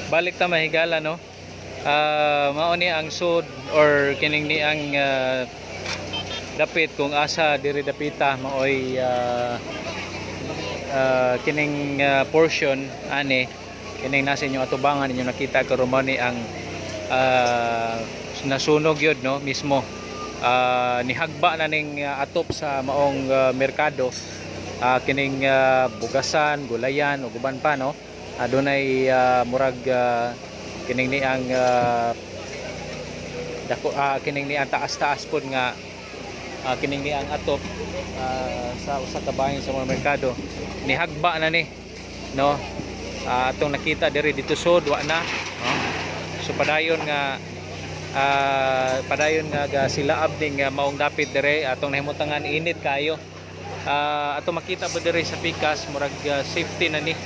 Balik ta, mahigala, no. Mao ni ang sud or kining ni ang dapit kung asa diri dapita maoy kining portion ani, kining nasa inyong atubangan, inyong nakita karon, mao ni ang nasunog yun, no, mismo. Nihagba na ning atop sa maong merkado, kining bugasan, gulayan ug uban pa, no. Adunay murag kining ni ang dako, kining ni ang taas-taas pod nga kining ni ang atop sa usa ka bahin sa mga merkado, nihagba na ni, no. Atong nakita diri dito sud wa na, no. So padayon nga ga silaab ning maong dapit dire atong nahimutangan. Init kayo. Atong makita po dire sa pikas, murag safety na ni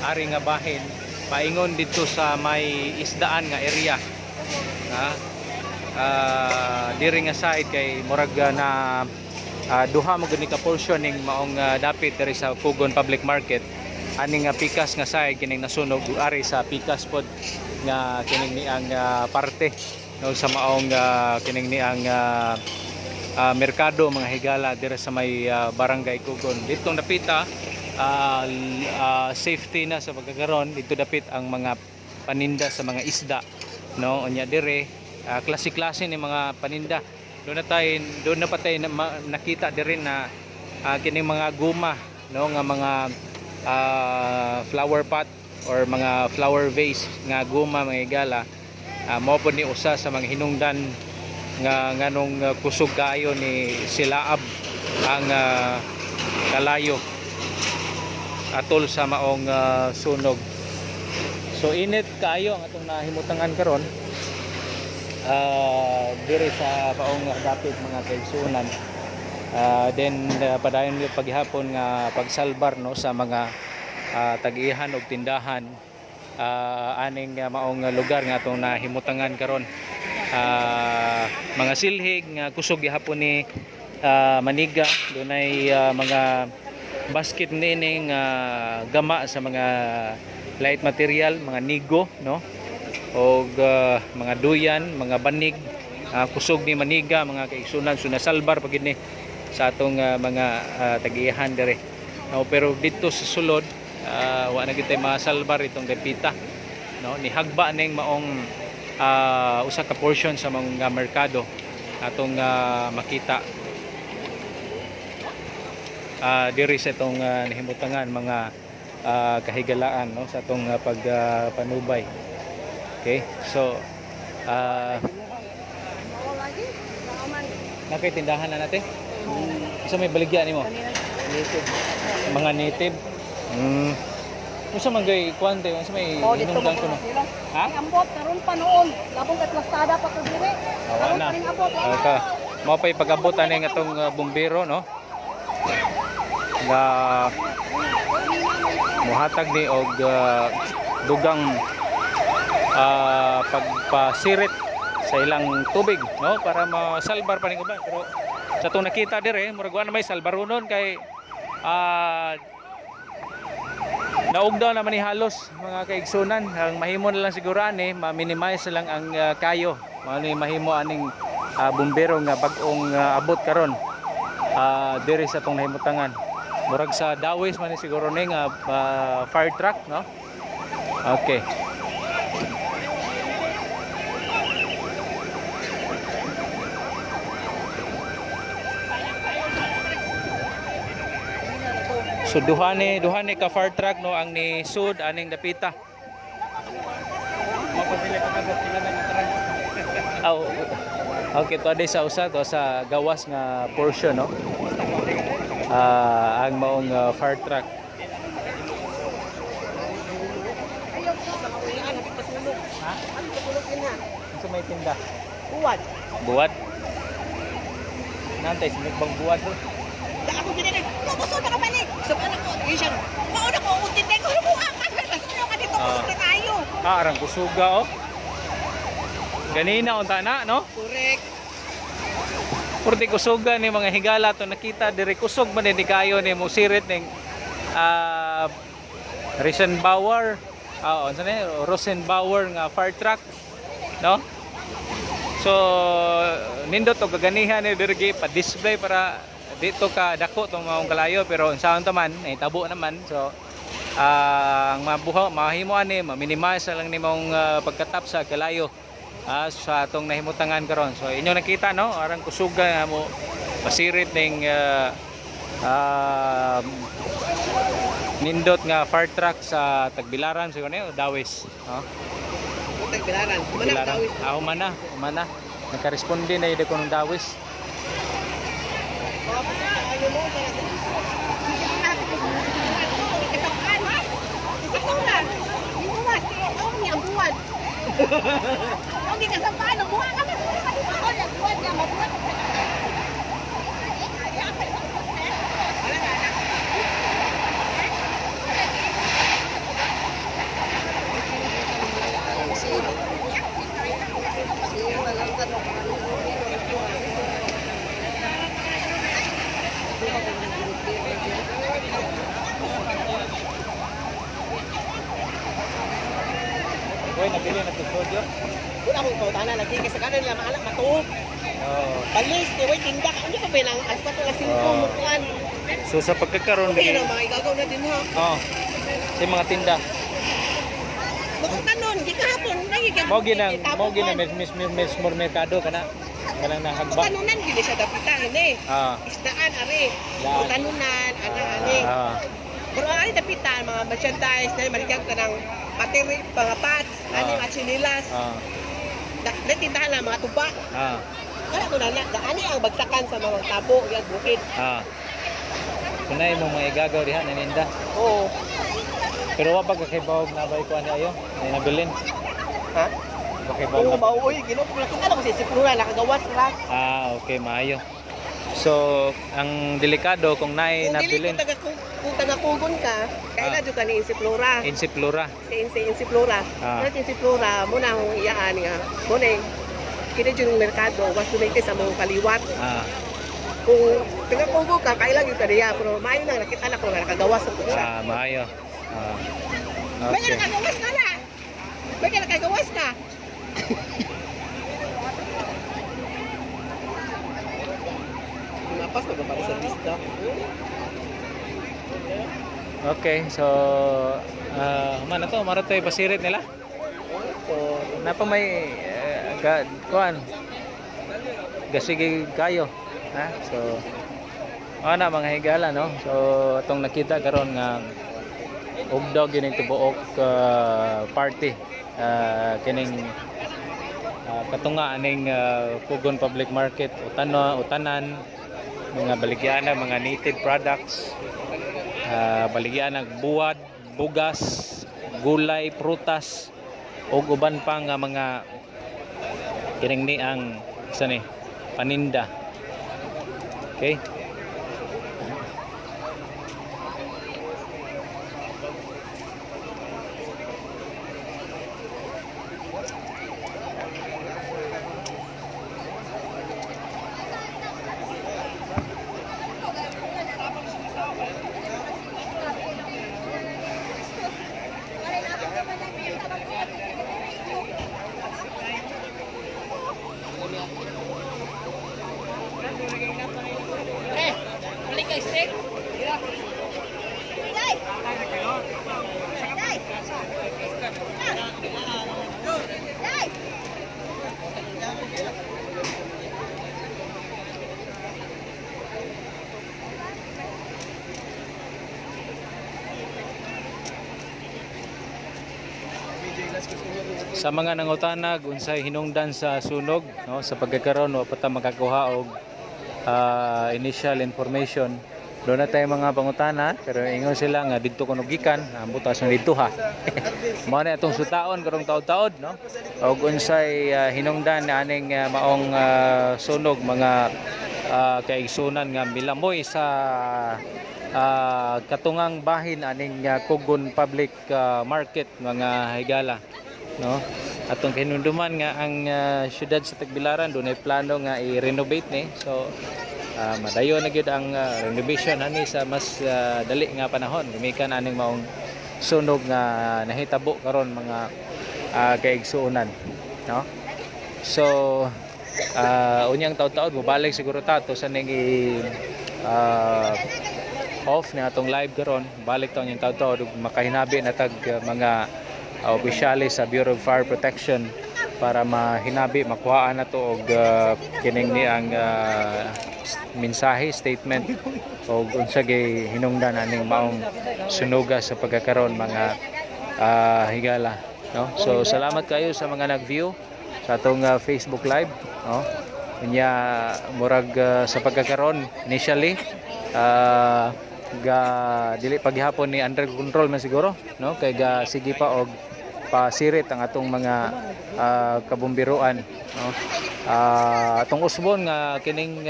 ari nga bahin paingon dito sa may isdaan nga area, ha. Diri nga side kay murag na duha mo gud ni ka portion ning maong dapit diri sa Kugon Public Market. Ani nga pikas nga side, kining nasunog ari sa pikas pod nga kining ni ang parte, no, sa maong kining ni ang merkado, mga higala, diri sa may Barangay Kugon. Ditong dapita safety na sa pagkakaron. Dito dapit ang mga paninda sa mga isda, no. Unya dire klase-klase ni mga paninda. Doon na patay na, nakita dire na kining mga guma, no, nga mga flower pot or mga flower vase nga guma, mga higala. Mao pod ni usa sa mga hinungdan nga nganong kusog kaayo ni silaab ang kalayo atol sa maong sunog. So init kaayo ang atong nahimutangan karon diri sa maong dapit, mga kaigsuonan. Then padayon gyud paghapon nga pagsalbar, no, sa mga tag-ihan og tindahan aning maong lugar nga atong nahimutangan karon. Mga silhig nga kusog gihapon ni maniga. Dunay mga basket niini nga gama sa mga light material, mga nigo, no, og mga duyan, mga banig, kusog ni maniga, mga kaigsunan. So nasalbar pag ni sa atong mga tag-ihan dire, no. Pero dito sa sulod wa na gyud tay masalbar itong dapita, no. Nihagba ning maong usa ka portion sa mga merkado atong makita diri sa itong nahimutangan, mga kahigalaan, no, sa atong pagpanubay. Okay, so nakay tindahan na natin isa may baligya nimo Native. Mga native. Unsa man gay kuan te, unsa may Oh, dito hinungdan mo ko no? sila. Ha? Ay, ambot karon pa noon. Labong kay plastada pa to dire. Awa Karon na. pa ring abot. Okay. Mao pa'y pag-abot ani nga atong bumbero, no? Nga muhatag ni og dugang pagpasirit sa ilang tubig, no, para masalbar pa ning uban. Pero sa atong nakita dire, murag wa na may salbaronon kay naugdaw naman ni halos, mga kaigsunan. Ang mahimo na lang siguro ani, ma-minimize na lang ang kayo. Mao ni mahimo aning bumbero nga bag-ong abot karon diri sa atong nahimutangan. Murag sa Dawis man ni siguro ni nga fire truck, no. Okay. So duha ni ka fire truck, no, ang ni sud aning dapita. Oh, okay, to sa usa to sa gawas nga portion, no. Ang maong fire truck. Ha? Unsa may tinda? Buwad. Buwad. Nantay sinukbang buwad do. Da ako ginili. Kusog na ka man eh. So ano ko, eh siya. Mauna ko utin ko mo ang kasunog ka dito, kusog na kayo. Ah, arang kusuga oh. Ganina unta na, no? Correct. Purti kusuga ni, mga higala, to nakita diri kusog man ni kayo ni musirit ning Bauer. Unsa ni Rosenbauer nga fire truck, no? So nindot og gaganihan ni diri pa display para dito ka dako tong maong kalayo, pero unsaon ta man, nahitabo naman. So ang mabuha mahimo ani, ma-minimize na lang ni mong pagkatap sa kalayo sa atong nahimutangan karon. So inyo nakita, no, arang kusuga nga mo pasirit ning ah, nindot nga fire truck sa Tagbilaran siguro ni o Dawis, no? Tagbilaran. Tagbilaran. Ah, humana, humana. Nakaresponde na yun ko ng Dawis. Uy, nabili na to studio. Wala akong kautanan lagi kasi kanan nila maanak matuog. Oh. Palis, di way tinda. Ano pa ba lang alas 4, alas 5 mo kuan. So sa pagkakaroon Okay na mga igagaw na din ha. Oh. Sa mga tinda. Makutanon, gi kahapon lagi kay Mo ginang mis mis mis mis more merkado kana. Kanang nahagba. Kutanunan gid siya dapat ini. Isdaan are. Daan. Kutanunan ana ani. Pero ang ani dapitan mga merchandise na maligyan ka ng patiri, mga pats, ani mga chinilas. Da tindahan lang mga tuba. Wala ko na na. Ani ang bagsakan sa mga tabo, yang bukid. Kunay mo mga igagaw diha naninda. Oo. Pero wa pa ka kay bawog na bay ko ani ayo. Ay nabilin. Ha? Wa kay bawog Oo, na. mauoy, ginoo ko nakita na ko si Sipura nakagawas ra. Ah, okay, maayo. So, ang delikado kung naay Kung dili nabilin kung taga kung taga Kugon ka, kaila jud ka ni Insiplora. Insiplura. Si Insiplora. Pero si Insiplora mo na akong iyaan nga. Mo na kini jud yung merkado was dumite sa mga kaliwat. Kung taga Kugon ka, kaila jud ka niya, pero maayo nang nakita na ko nga nakagawas sa siya. Ah, maayo. May Okay. nakagawas ka na. May nakagawas ka. Mapas na ba para sa lista? Okay, so man na to, mara to pasirit nila. So, Napa may ga, kuan. Gasige kayo, ha? So ana mga higala, no. So atong nakita karon nga ugdog gining tibuok party, kining katunga aning Pugon Public Market, utano utanan mga baligyan mga native products, baligyan ang buwad, bugas, gulay, prutas ug uban pa nga mga kining ni ang sa ni paninda. Okay. Sa mga nangutanag unsay hinungdan sa sunog, no, sa pagkakaron wa pa ta makakuha og initial information. Doon na tayo mga pangutana, pero ingon sila nga didto kuno gikan, ambot sa didto ha. Mao na atong sutaon karong taod-taod, no. Og unsay hinungdan na aning maong sunog, mga kaigsunan nga milamoy sa katungang bahin aning Kugon Public Market, mga higala, no. Atong hinumduman nga ang syudad sa Tagbilaran dunay plano nga i-renovate ni, so madayon na gyud ang renovation ani sa mas dali nga panahon gumikan aning maong sunog nga nahitabo karon, mga kaigsuonan, no? So unyang taud-taud mobalik siguro ta to sa ning off ni atong live karon. Balik ta unyang taud-taud ug makahinabi na tag mga opisyales sa Bureau of Fire Protection para mahinabi, makuhaan na to og kining ni ang mensahe, statement og unsa gay hinungdan aning maong sunuga sa pagkakaron, mga higala, no? So salamat kayo sa mga nag-view sa atong Facebook Live, no? Unya murag sa pagkakaron initially ga dili paghapon ni under control man siguro, no, kay ga sige pa og pasirit ang atong mga kabumbiroan, no? Atong usbon nga kining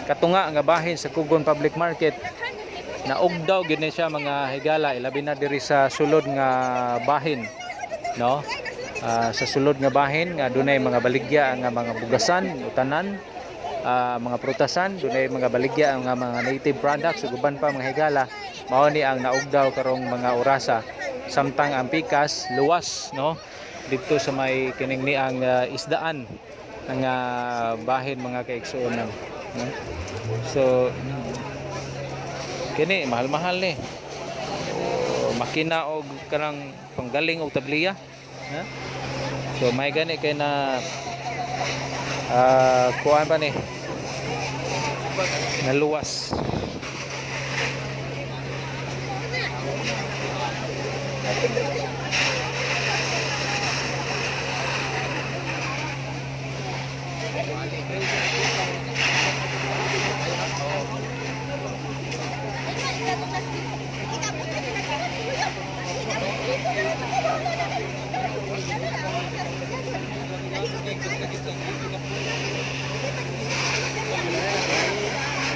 katunga nga bahin sa Kugon Public Market, naugdaw gyud ni siya, mga higala, ilabi na diri sa sulod nga bahin, no? Sa sulod nga bahin nga dunay mga baligya nga mga bugasan, utanan, mga prutasan, dunay mga baligya nga mga native products ug uban pa, mga higala. Mao ni ang naugdaw karong mga orasa, samtang ang pikas luwas, no, didto sa may kining ni ang isdaan nga bahin, mga kaigsuonan, no? So kini mahal-mahal ni. Oh, makina og kanang panggaling og tabliya, ha? So may gani kay na kuan pa ni naluwas.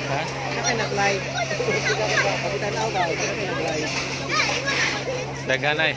Ha? Nag-live. Daghan ay.